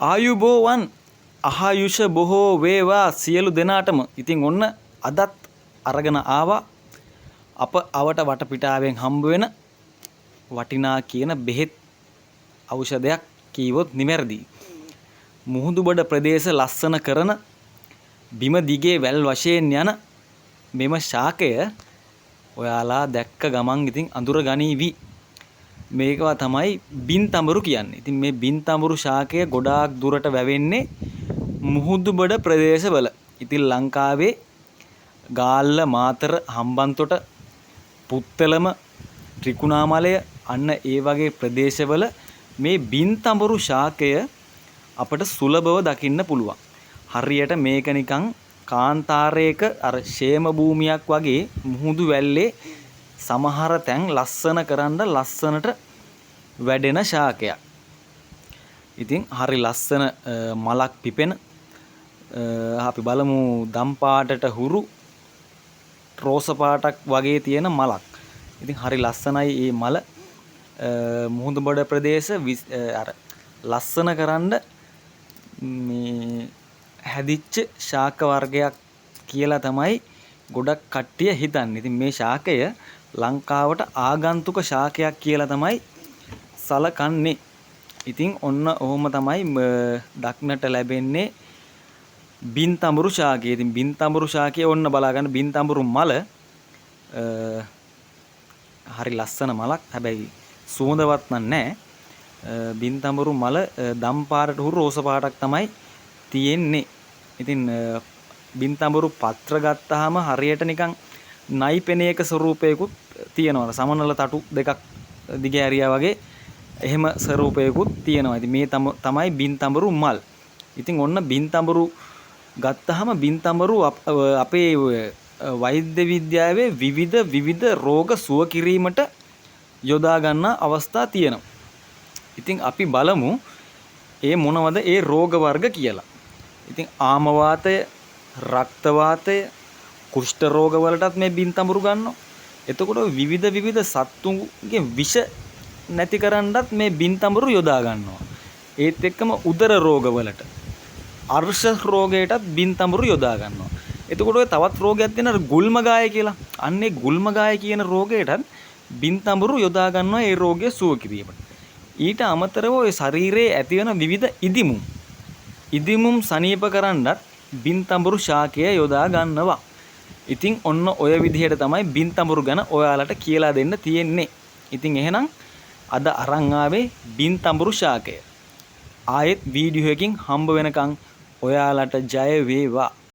ආයුබෝවන්, අහයුෂ බොහෝ වේවා සියලු දෙනාටම. ඉතින් ඔන්න අදත් අරගෙන ආවා අප අවට වටපිටාවෙන් හම්බ වෙන වටිනා කියන බෙහෙත් ඖෂධයක් කීවොත් නිවැරදි. මුහුදුබඩ ප්‍රදේශ ලස්සන කරන, බිම දිගේ වැල් වශයෙන් යන මෙම ශාකය ඔයාලා දැක්ක ගමන් ඉතින් අඳුර ගනීවි. මේකවා තමයි බින්තඹරු කියන්නේ. ඉතින් මේ බින්තඹරු ශාකය ගොඩාක් දුරට වැවෙන්නේ මුහුදුබඩ ප්‍රදේශවල. ඉතින් ලංකාවේ ගාල්ල, මාතර, හම්බන්තොට, පුත්තලම, ත්‍රිකුණාමලය අන්න ඒ වගේ ප්‍රදේශවල මේ බින්තඹරු ශාකය අපට සුලභව දකින්න පුළුවන්. හරියට මේක නිකන් කාන්තාරයක අර ෂේම භූමියක් වගේ මුහුදු වැල්ලේ සමහර තැන් ලස්සන කරන්න ලස්සනට වැඩෙන ශාකයක්. ඉතින් හරි ලස්සන මලක් පිපෙන, අපි බලමු, දම් පාටට හුරු රෝස පාටක් වගේ තියෙන මලක්. ඉතින් හරි ලස්සනයි මේ මල. මුහුදුබඩ ප්‍රදේශ අර ලස්සන කරන්න මේ හැදිච්ච ශාක වර්ගයක් කියලා තමයි ගොඩක් කට්ටිය හිතන්නේ. ඉතින් මේ ශාකය ලංකාවට ආගන්තුක ශාකයක් කියලා තමයි සලකන්නේ. ඉතින් ඔන්න ඔහොම තමයි දක්නට ලැබෙන්නේ බින්තඹුරු ශාකය. ඉතින් බින්තඹුරු ශාකය ඔන්න බලා ගන්න බින්තඹුරු මල හරි ලස්සන මලක්. හැබැයි සුවඳවත් නම් නෑ. බින්තඹුරු මල දම් පාටට හුරු රෝස පාටක් තමයි තියෙන්නේ. ඉතින් බින්තඹුරු පත්‍ර ගත්තාම හරියට නිකන් නයි පෙනයක ස්වරූපයකුත් තියෙනවා. සමනල තටු දෙකක් දිග ඇරියා වගේ එහෙම ස්වරූපයකුත් තියෙනවා. ඉතින් මේ තමයි බින්තඹුරු මල්. ඉතින් ඔන්න බින්තඹුරු ගත්තාම බින්තඹුරු අපේ වෛද්‍ය විද්‍යාවේ විවිධ විවිධ රෝග සුව කිරීමට යොදා ගන්න අවස්ථා තියෙනවා. ඉතින් අපි බලමු ඒ මොනවද ඒ රෝග වර්ග කියලා. ඉතින් ආම වාතය, රක්ත වාතය, කුෂ්ඨ රෝග වලටත් මේ බින්තඹුරු ගන්නවා. එතකොට විවිධ විවිධ සත්තුන්ගේ විෂ නැති කරන්නත් මේ බින්තඹුරු යොදා ගන්නවා. ඒත් එක්කම උදර රෝග වලට, අර්ශ රෝගයටත් බින්තඹුරු යොදා ගන්නවා. එතකොට ඔය තවත් රෝගයක් තියෙනවා අර ගුල්ම ගාය කියලා. අන්න ඒ ගුල්ම ගාය කියන රෝගයටත් බින්තඹුරු යොදා ගන්නවා ඒ රෝගය සුව කිරීමට. ඊට අමතරව ඔය ශරීරයේ ඇතිවන විවිධ ඉදිමුම් ඉදිමුම් සනීප කරන්නත් බින්තඹුරු ශාකය යොදා ගන්නවා. ඉතින් ඔන්න ඔය විදිහට තමයි බින්තඹුරු ගැන ඔයාලට කියලා දෙන්න තියෙන්නේ. ඉතින් එහෙනම් අද අරන් ආවේ බින්තඹුරු ශාකය. ආයෙත් වීඩියෝ එකකින් හම්බ වෙනකන් ඔයාලට ජය වේවා.